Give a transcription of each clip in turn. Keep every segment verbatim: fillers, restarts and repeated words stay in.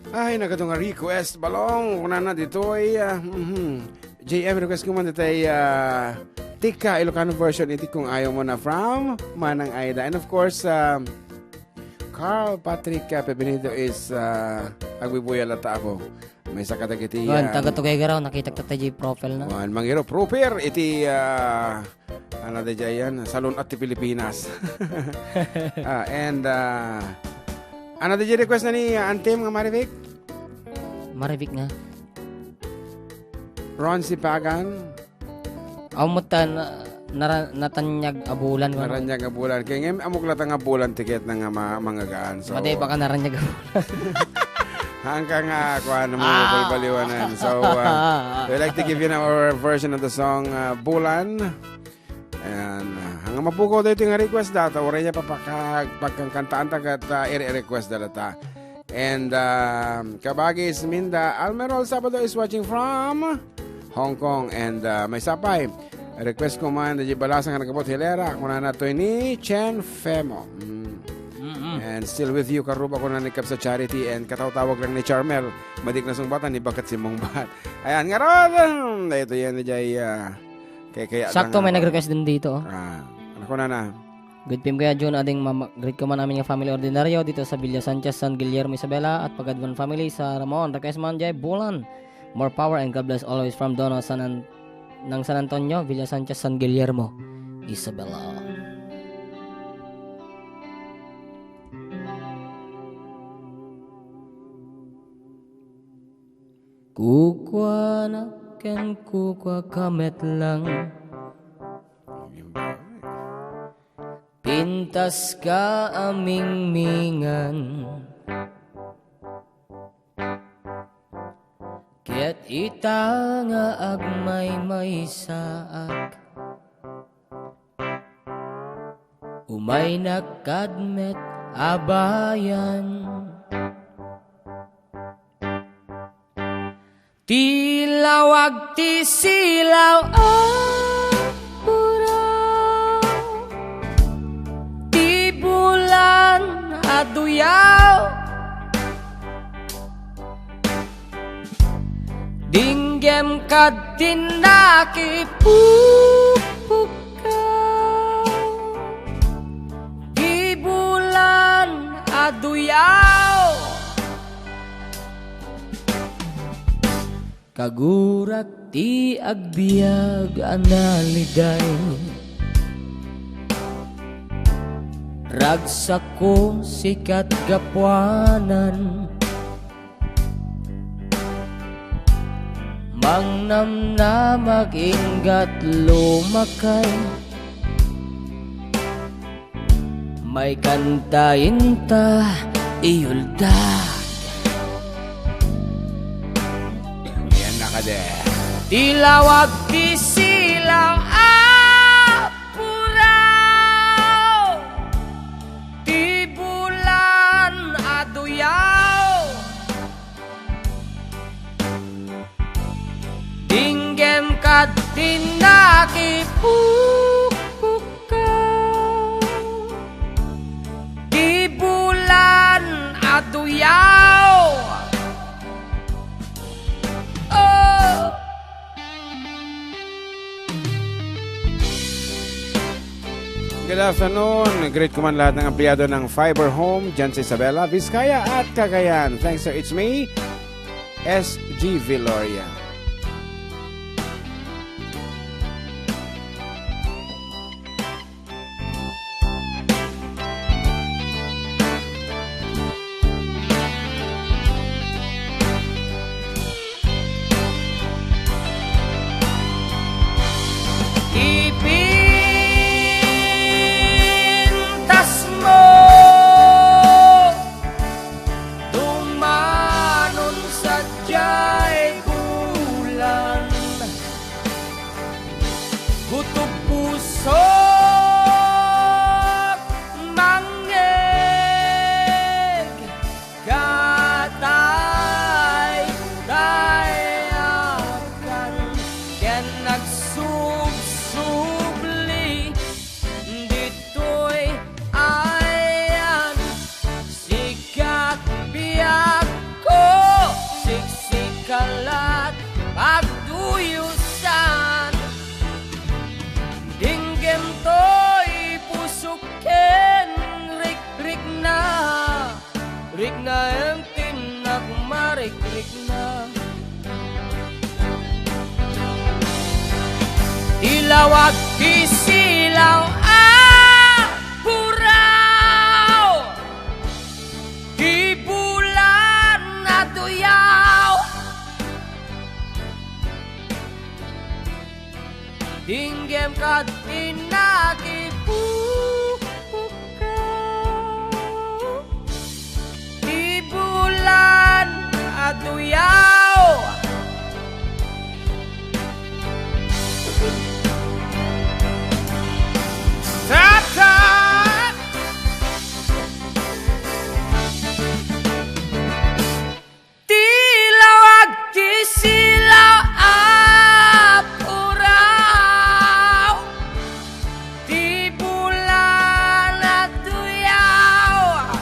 Ay, nagadu nga request, Balong. Kunana ditoy, ah, mhm. J M, request ko man ditoy, ah, Tika, Ilocano version iti Kung Ayaw Mo Na from Manang Aida. And of course, ah, Carl Patrick, ah, Pepinito is, ah, agbibuyal latta ako. Maysa kadagiti, Wan, ah, taga Tuguegarao, nakitak tatta di profile na. Wan, mangiro, proper iti, ah, Ano da dyan? Salon at Pilipinas. Ah, and, ah, ano da dyan request na ni, ah, Antem nga Marivic? Marivic nga. Ron Sipagan. Aw, mo ta na, nara-, natanyag a bulan, wano? Naranyag a bulan. Kaya ngayon, amok lata nga bulan ticket na nga ma-, mangagaan. So, Maday baka naranyag a bulan. Hangka nga, kuwan, mo Ah. balbaliwanan. So, uh, we like to give you now our version of the song, uh, Bulan. And, uh, hanggang mapukaw daytoy nga request data, uray niya papaka-, pagkangkantaan ta ket, uh, i-request da data. And, um, kabagis Minda Almerol Sabado is watching from Hong Kong. And, uh, may sapay. Request ko man, di balasa nga nagabot hilera. Kunana to ni Chen Femo. Mm. Mm-mm. And still with you, karuba ko na ni Kabsa Charity and kataw-tawag lang ni Charmel. Madik na sungbatan ni Bakat Simungbat. Ayan, nga ron. Ito yan, di jay, ah, kay, kaya Sakto, may lang, nag-request din dito, oh. Ah, ano ko na na? Good P M Kuya Jun, ading mama-, greet ko man amin nga family ordinaryo dito sa Villa Sanchez, San Guillermo, Isabela, at Pagadwan family sa Ramon. Request man jay, Bulan. More power and God bless always from Donna San An-, ng San Antonio, Villa Sanchez, San Guillermo, Isabela. Kukuana ken kukua ka met lang. Pintas ka a mingmingan. Ket ita nga agmaymaysaak. Umaynak kad met a bayan. Ti lawag ti silaw a puraw, ti bulan a duyaw. Dinggem kad ti nakipukpukkaw, ti bulan a duyaw. Kagurak ti agbiag a naliday. Ragsakko sikat gapuanan. Mangnamnamak inggat lumakay. May kantainta iyulda. Yan na kade. Ti lawag ti silaw a puraw. Ti bulan a duyaw. Dinggem kad ti nakipukpukkaw, ti bulan a duyaw. Oh! Good afternoon. Greet ko man lahat ng empleyado ng Fiber Home dyan sa Isabela, Vizcaya at Cagayan. Thanks, sir. It's me, S G Viloria. Ipintas mo, dumanon sadiay Lawag ti silaw a puraw, ti bulan a tuyaw, dinggem ket ti nakipukpukaw. Ti bulan a tuyaw. Tap, tap! Ti lawag ti silaw a puraw, ti bulan a tuyaw.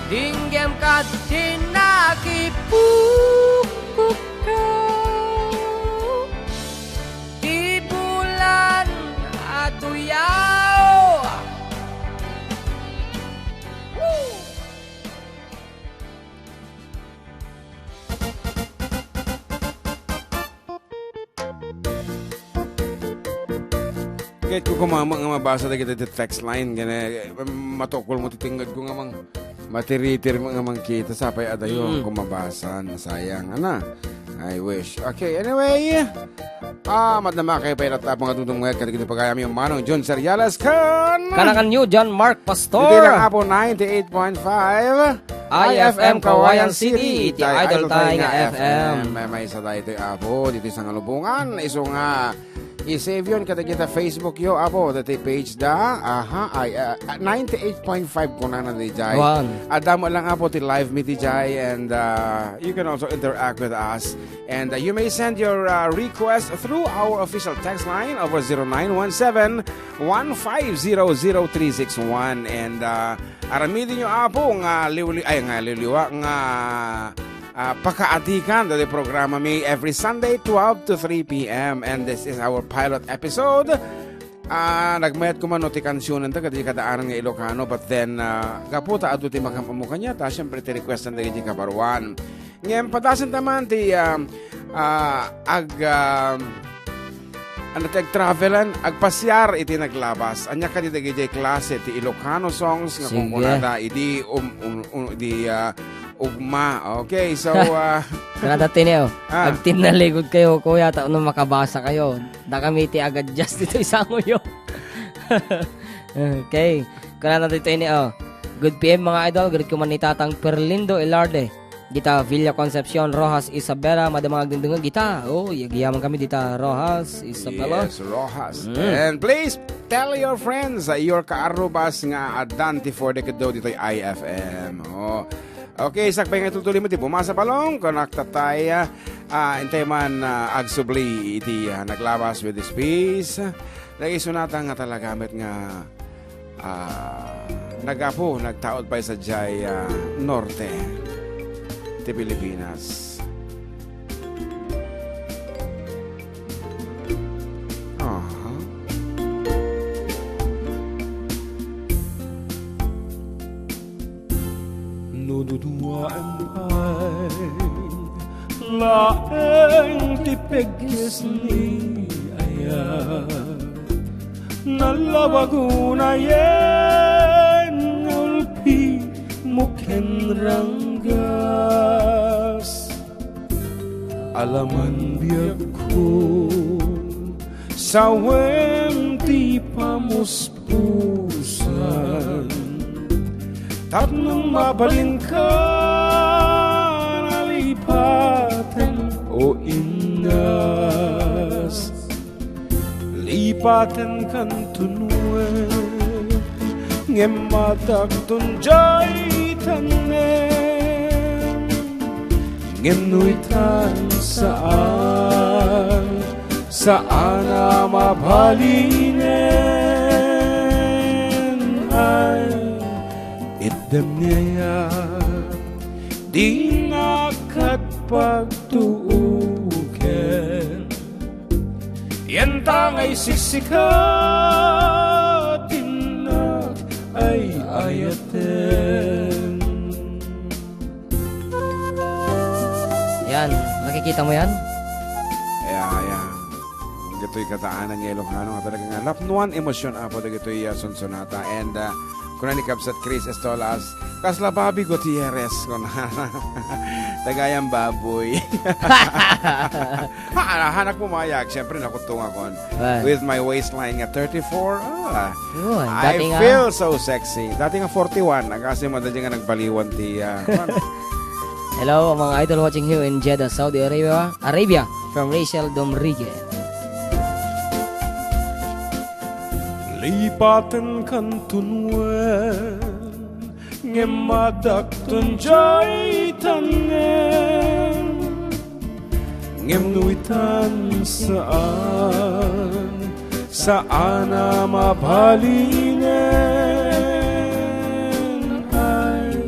Dinggem ket ti nakipukpukaw, ti bulan a tuyaw. Woo! Ket kukumama nga mabasa dagiti text line, gana, matukol mo ti tengngedko nga mang-, matiritir nga mangkita, sapay adayo, mm, kumabasa, nasayang, ana. I wish. Okay, anyway, ah, madama kayo pay latta nga dumdum nga kadagiti pagayami, Manong John Seriales kan. Kanakan niyo, John Mark Pastor. Iti lang, Apo, ninety-eight point five. I F M Kawayan City, iti idol tayo nga F M. May, may isa tayo ito, Apo, dito sa Ngalubungan. Iso nga, i-save yun, kadagita Facebook yo, Apo, dati page da. Aha, ay, ah, ah, ninety-eight point five kunana di jay. Wan. Adamo lang, Apo, ti live mi di jay, and, ah, you can also interact with us. And, uh, you may send your, uh, request through our official text line over zero nine one seven, one five zero, zero three six one. And, uh, aramidin nyo, Apo, nga liwli-, ay, nga liwliwa, nga, uh, pakaadikan dati programa mi every Sunday, twelve to three P M. And this is our pilot episode. Ah, nagmayat koma no ti kansionen ta kadagiti kadaanan nga Ilocano, but then, ah, gapu ta adu ti makamamo kaniata, siyempre ti request-an dagiti kabaruan. Ngem padasen ta man ti, ah, ah, ag-, ah, ano ti agtravelan, agpasiar iti naglabas. Ania kadi dagiti klase ti Ilocano songs nga kunkunada idi, um, um, um, di, ah, ugma. Okay, so, ah, Kunada ti ni, oh. Ah. Agtinnalligod kayo, kuya, tapno makabasa kayo. Dakami ti agadjust ditoy sangoyo. Okay. Kunana ditoy ni, oh. Good P M, mga idol. Greet ko man ni Tatang Perlindo Ilarde. Dita Villa Concepcion, Roxas, Isabela. Madama nga agdengdengngeg dita. Oh, agyaman kami dita, Roxas, Isabela. Yes, Roxas. Mm. And please tell your friends, uh, your kaarrubas nga addan ti four decade daw ditoy I F M. Oh. Okay, sakbay nga itultuloy mo ti pumasa palong, kunak tatay, ah, intay man, ah, agsubli iti, ah, naglabas with this piece. Naisunatan nga talaga met nga, ah, nagapu, nagtaud pay sadiay, ah, norte ti Pilipinas. Aha. No duduaem pay laeng ti pegges ni ayat, nalawag unayen nga ulpi mo ken ranggas. Alaman biagko, sawem ti pamuspusan. Tapno mabalinka, nalipaten, o innas. Lipaten kanto nuet, ngem matagton jay tanem. Ngem no itan saan, saan a mabalinen, ay, itdem ni ayat, dinak ket pagtuoken. Yanta nga isiksika, dinak ay-ayaten. Yan, nakikita mo yan? Dagitoy kadaanan nga Ilocano nga talaga nga napnuan emosyon, Apo, dagitoy, ah, sunsonata. And, ah, kuna ni Kabsat Chris Estolas, "Kasla Bobby Gutierrez," kuna. Tagayan baboy. Ha, hanak mo mayag. Siyempre, nakutungakon. Ah. With my waistline nga thirty-four. Ah, Yun, I dati nga feel so sexy. Dati nga forty-one. Nagasi mo, dati nga nagbaliwan ti, ah, kuwan. Hello, mga idol watching here in Jeddah, Saudi Arabia. Arabia, from Rachel Domrigue. Lipaten kan tunuen, ngem madakton jay tanem. Ngem no itan saan, saan a mabalinen, ay,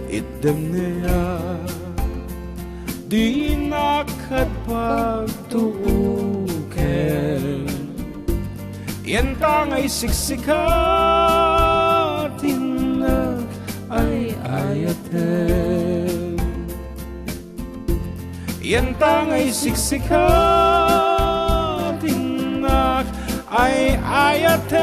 itdem ne a, dinak kad pagtuoken. Yanta nga isiksika, dinak ay-ayaten. Yanta nga isiksika, dinak ay-ayaten.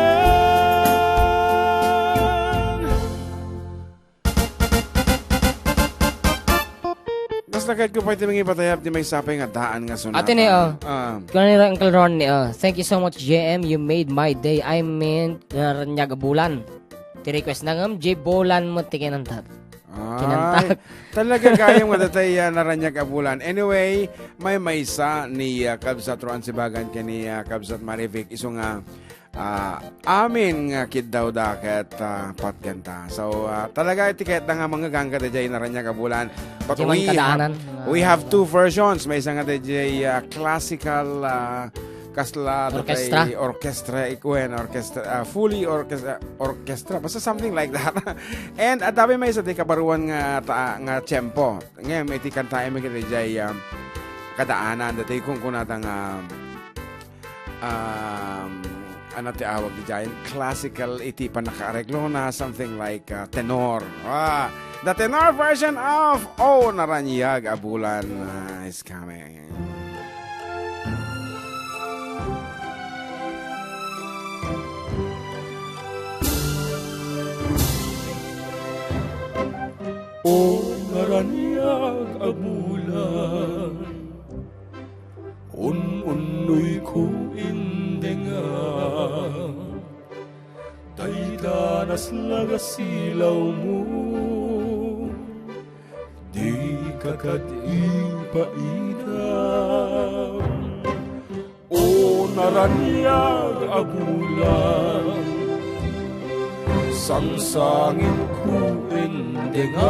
Kas nakayat ko pa iti mangipatayab ti maysa pay nga daan nga sonata. Ate ni, oh. Ah. Kuna ni Uncle Ron ni, oh. "Thank you so much, J M. You made my day. I mean, Naranyag a Bulan." Ti request na ngem, J Bulan mo ti kinantat. Ay, kinantat. Talaga gayam nga datay, ah, Naranyag a Bulan. Anyway, may maysa ni, ah, Kabsat Ron Sibagan ken ni, ah, Kabsat Marivic. Isu nga, ah, amin nga kiddawda ket, ah, patganta. So, ah, talaga iti kayatda nga mangngegangga daydiay Naranyag a Bulan. But Di man we kadaanan, have, ah, we have two versions. Maysa nga daydiay, ah, classical, ah, kasla, Orkestra? Datay orkestra, ikuen, orkestra, ah, fully orkes-, ah, orkestra. Basta something like that. And adda pay maysa ti kabaruan nga ta-, nga tiempo. Ngem iti kantaem ket daydiay, ah, kadaanan, datay kunkunada nga, um, ano ti awag diay? Classical iti pannakaareglona, something like, uh, tenor. Ah, the tenor version of "O Naranyag a Bulan," uh, is coming. O naranyag a bulan, un-unnoyko indengam, dayta naslag a silawmo, dika kad ipaidam. O naraniag a bulan, sangsanginko indengam,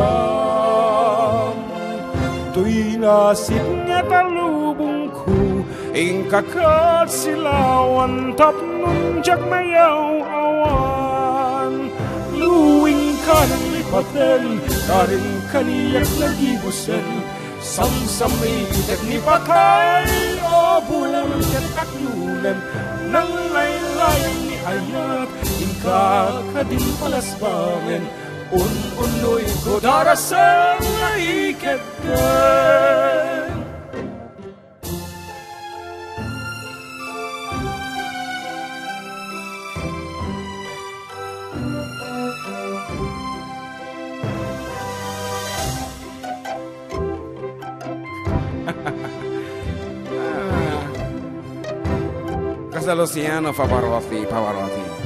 toy nasipnget a lubongko, inka kad silawan tapno diak mayaw-awan. No inka nanglipaten, karin kaniak nagibusen, samsamitek ni patay a bulan ket aknunem, nanglaylayen ni ayat, inka kadin palasbangen, un-unnoyko darasem nga iketdem. Ah. Kasla Luciano Pavarotti, Pavarotti.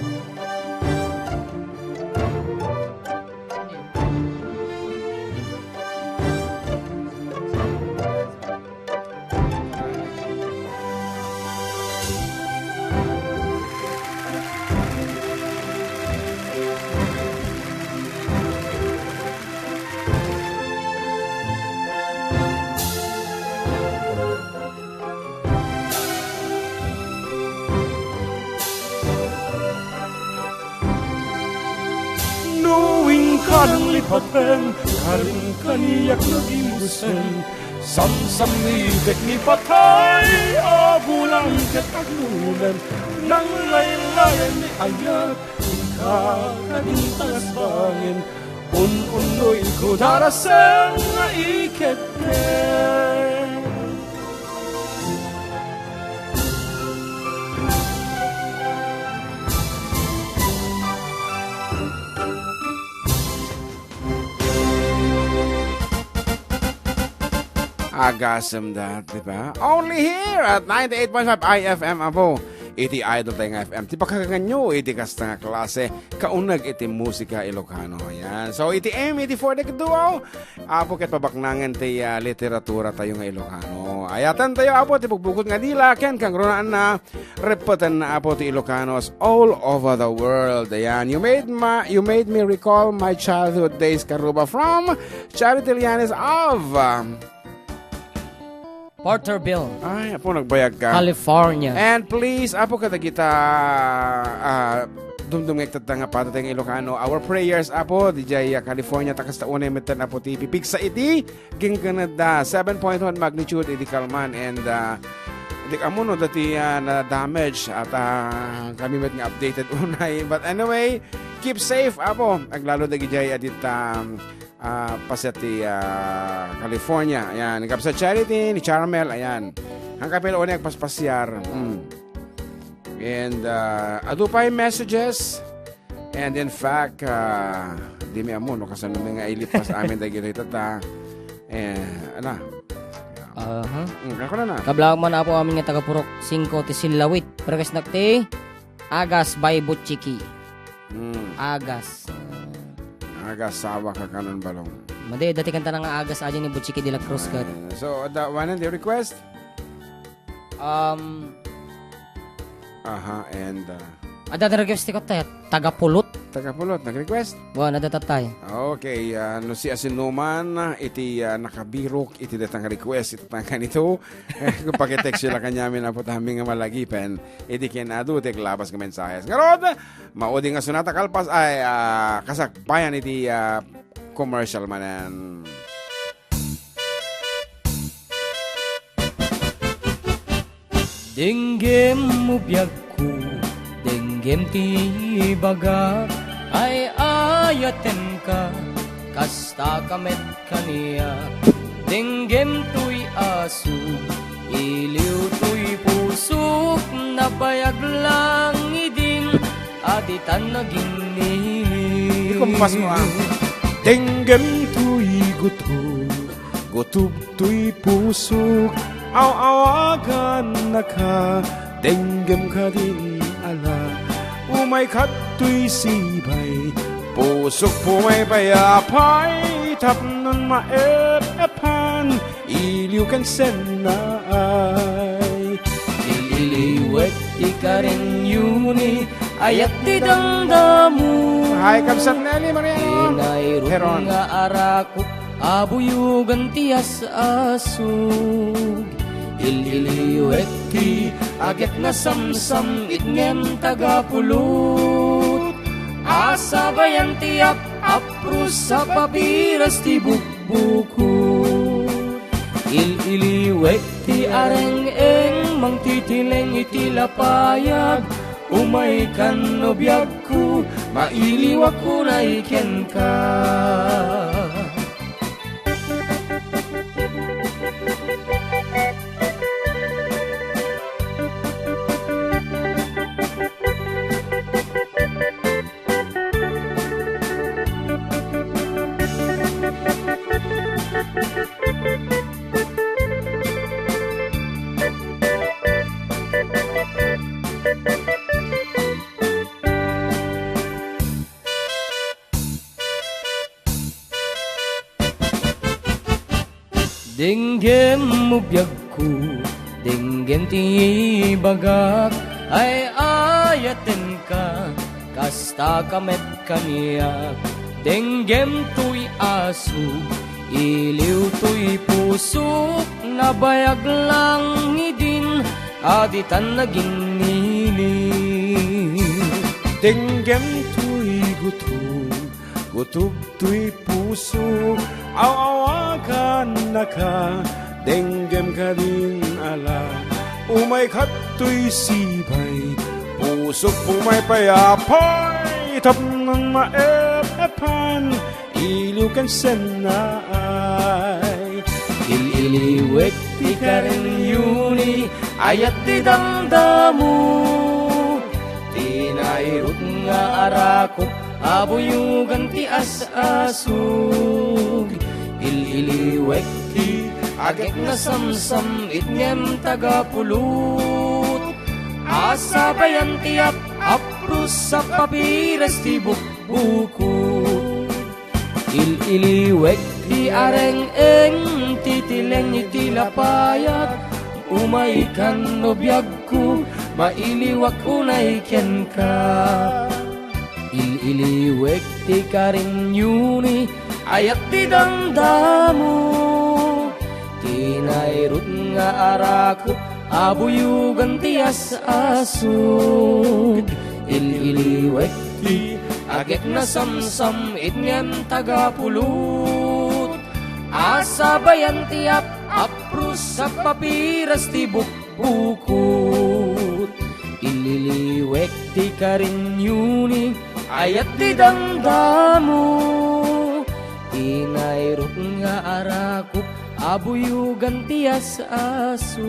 No inka nanglipaten, karin kaniak nagibusen, samsamitek ni patay a bulan ket agnunem, nanglaylayen ni ayat, inka kadin palasbangen, un-unnoyko darasem nga iketdem. Agasem that, di ba? Only here at ninety-eight point five I F M, apo. Iti idol tayo nga F M. Ti pakakanganyo, iti kasta nga klase, kauneg iti musika Ilocano. Ayan. So, iti M eighty-four the Duo, apo, ket pabaknangen ti, ah, literatura tayo nga Ilocano. Ayaten tayo, apo, ti bugbugod nga dila, ken kangrunaanna, repeten na, apo, ti Ilocanos all over the world. Ayan. You made my, you made me recall my childhood days, Karuba, from Charity Lianes of, um, Porterville, Ay, apo, nagbayag ka. California. And please, apo, kadagita, ah, dumdumngeg tatta nga padayo nga Ilocano. Our prayers, apo, dijay, ah, California, ta kasta unay metten, apo, ti pipigsa iti gingganadda. Seven point one magnitude iti kalman, and, ah, di ammo no dati, ah, na damage at, ah, kami met nga updated unay. But anyway, keep safe, apo. Aglalo dagijay adita, um, ah, paset ti, ah, California. Ayan, ni Kabsat Charity, ni Charmel, ayan. Ang kapil unay agpaspasiar. Mm. And, ah, adu pay messages. And in fact, ah, di mi ammo no kasano mi nga ilipas amin dagiti tatta. Eh, ala. Aha. Mm, ako na na. Kablaag man, apo, amin nga taga Purok singko ti Sillawit. Request nak ti Agas by Butchiki. Mm. Agas. Agas, sawa ka kanon balong. Madi, dati kanta na nga Agas, adi ni Butchiki de la Cruz ket. Eh, so, the one and the request? Um, Aha, and, uh, Adda request ti kanta, taga Pulot. Taga Pulot, nag-request? Wa, nadatattay. Okay, ah, no siasinoman, iti, ah, nakabirok, iti datang request, iti tangkan ito, pakitext sila kanyamin, apo, ta amin nga malagipen, iti ken adu, ti aglabas nga mensahes. Ngarud, maudi nga sonata kalpas, ay, ah, kasakbayan iti, ah, commercial manen. Denggem mo biagko, denggem ti ibagak, ay-ayatenka, kasta ka met kaniak. Denggem toy asuk, iliw toy pusok, nabayag lang idin, a ditan naginni. Ikumpas mo, ah. Denggem toy gutom, gutom toy pusok, aw-awagannaka, denggem kadin ala. Umay kadtoy sibay, pusok pumaypay apay, tapnon maep-epan, iliw ken sennaay. Il-iliwek ti karenyoni, ayat ti damdamo. Hi, Kabsat Nelly Mariano. Inayrot Heron. Nga arakok, abuyogan ti as-asug. Il-iliwek ti agek nga samsam-it ngem taga Pulot. Asabayan ti ap-apros a papiras ti buk- buko. Il-iliwek ti areng-eng, mangtitileng iti lapayag. Umaykan no biagko, mailiwak unay kenka. Denggem mo biagko, denggem ti ibagak, ay-ayatenka, kasta ka met kaniak. Denggem toy asuk, iliw toy pusok, nabayag lang idin, a ditan naginni. Denggem toy gutom, gutom toy pusok, aw-awagannaka, denggem kadin ala. Umay kadtoy sibay, pusok pumaypay apay, tapnon maep-epan, iliw ken sennaay. Il-iliwek ti karenyoni, ayat ti damdamo. Ti nayrot nga arakok, abuyogan ti as-asug. Il-iliwek ti Agek nasamsam it ngem tagapulot. Asabayan ti ap-, apros a papiras ti bukbukot. Il-iliwek ti areng-eng, titileng iti lapayag. Umay kan no biagko, mailiwak unay kenka. Il-iliwek ti karinyo ni ayat ti damdamo. Tinayrot nga arakop, abuyogan ti as-asog. Il-iliwek ti agek nasamsam it ngem tagapulot. Asabayan ti ap-, apros a papiras ti bukbukot. Ililiwek ti karinyo ni ayat ti damdamo. Tinayrot nga arakop, abuyogan ti as-asog.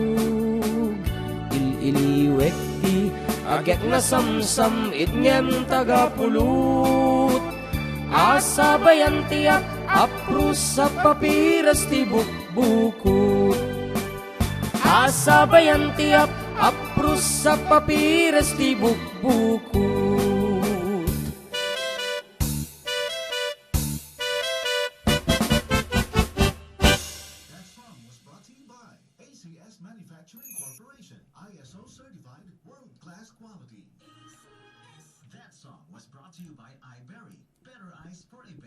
Il-iliwek ti agek nasamsam it ngem tagapulot. Asabayan ti ap-, apros a papiras ti bukbukot. Asabayan ti ap-, apros a papiras ti bukbukot. That song was brought to you by A C S Manufacturing Corporation, I S O certified, world-class quality. That song was brought to you by iBerry. Better ice for a better